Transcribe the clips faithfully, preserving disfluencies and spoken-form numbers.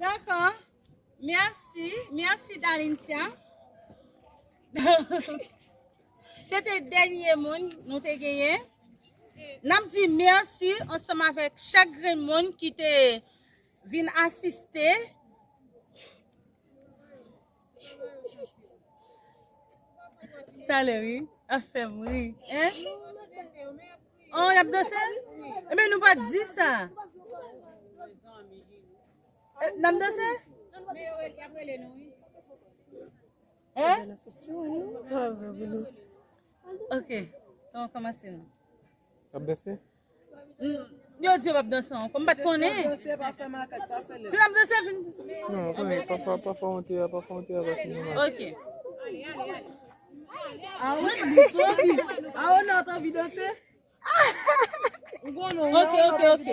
Dakò. Mèsi, mèsi Dalincia. Se te dènye moun nou te genyen. N ap di mèsi ansanm avèk chak grenn moun ki te vin asiste. Talè, wi. Ap fè m ri. Hein? Oh, y ap danse? Ebyen, nou pa t di sa. Eh, n ap danse? Hein? Ok. Bon, kòmanse non. Ap danse? Mm, yo di yo p ap danse ankò. M pa t konnen. Si n ap danse, vin. Non, konnen, pa fè, pa fè honte a, pa fè honte a, pa fini mal. Ok. Ah oui, li sou anvi. Ah, ou nan anvi danse? Ok, ok, ok.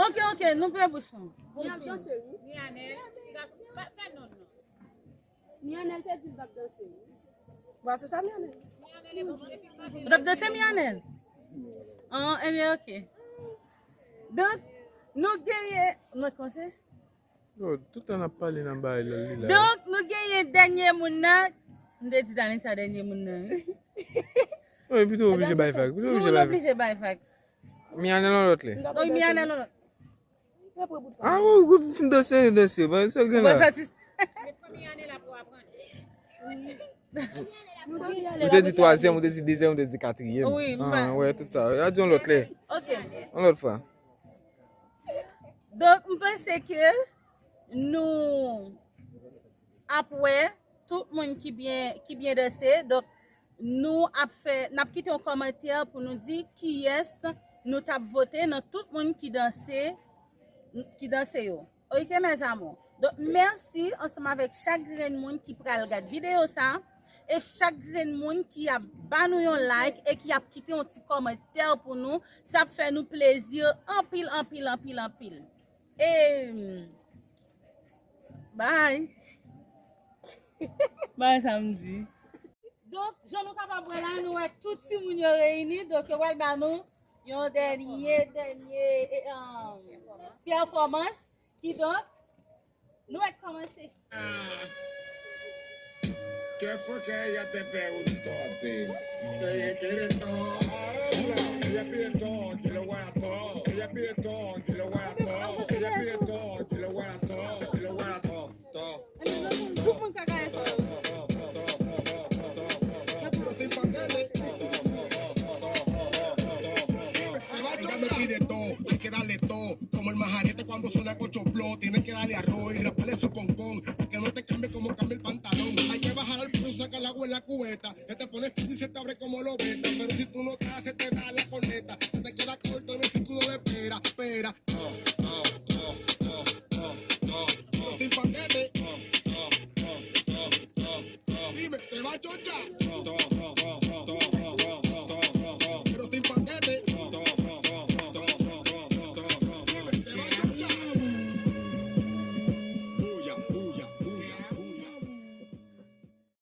Ok, ok, nou pran bouch nou. Li ap danse, wi. Mianel, ti gason, pa fè non, non. Mianel te di l t ap danse, wi. Bwa sou sa, Mianel. Ou t ap danse, Mianel? An, ebyen, ok. Donk, nou genyen, nou kòmanse? Yo, tout tan n ap pale nan bagay la, li la. Donk, nou genyen dènye moun nan. M te di Dalincia dènye moun nan, wi. Wi, pito oblije bay vag, pito oblije bay vag. Mianel yon lòt lè. Wi, Mianel yon lòt. Ah, ou, ou fin danse, danse, ban se gen la. Ou te di twazyèm, ou te di dezyèm, ou te di katriyèm. Wi, ah, wè, tout sa. A di yon lòt lè. Ok. Yon lòt fwa. Donk, m panse ke nou ap wè tout moun ki byen, ki byen danse. Donk, nou ap fè, n ap kite yon kòmantè pou nou di kiyès nou t ap vote nan tout moun ki danse, ki danse yo. Ok, mes amours. Donk, mèsi ansanm avèk chak grenn moun ki pral gad videyo sa, e chak grenn moun ki ap ba nou yon like e ki ap kite yon ti kòmantè pou nou. Sa ap fè nou plezi anpil, anpil, anpil, anpil. E, bye. Bye, samdi. Donk, jan nou kapab wè la, nou wè tout timoun yo reyini. Donk, yo pral ba nou yon dènye, dènye, e, um, pèfòmans. Kidonk, nou mèt kòmanse. ¿Qué fue que ella te preguntó a ti? Ella quiere todo. Ella pide todo, yo le voy a dar todo. Ella pide todo, yo le voy a dar todo. Ella pide todo, yo le voy a dar todo. Yo le voy a dar todo, todo. Tout moun ka gaye todo. Ella me pide todo, hay que darle todo, como el majarete cuando suena con chofló, tiene que darle arroz y rasparle su concón, para que no te cambie como cambia el pantalón. Hay que bajar al piso, sacar el agua en la cubeta, que te pone fácil, se te abre como lobeta, pero si tú no te haces, te da la corneta, se te queda corto en el círculo de espera, espera.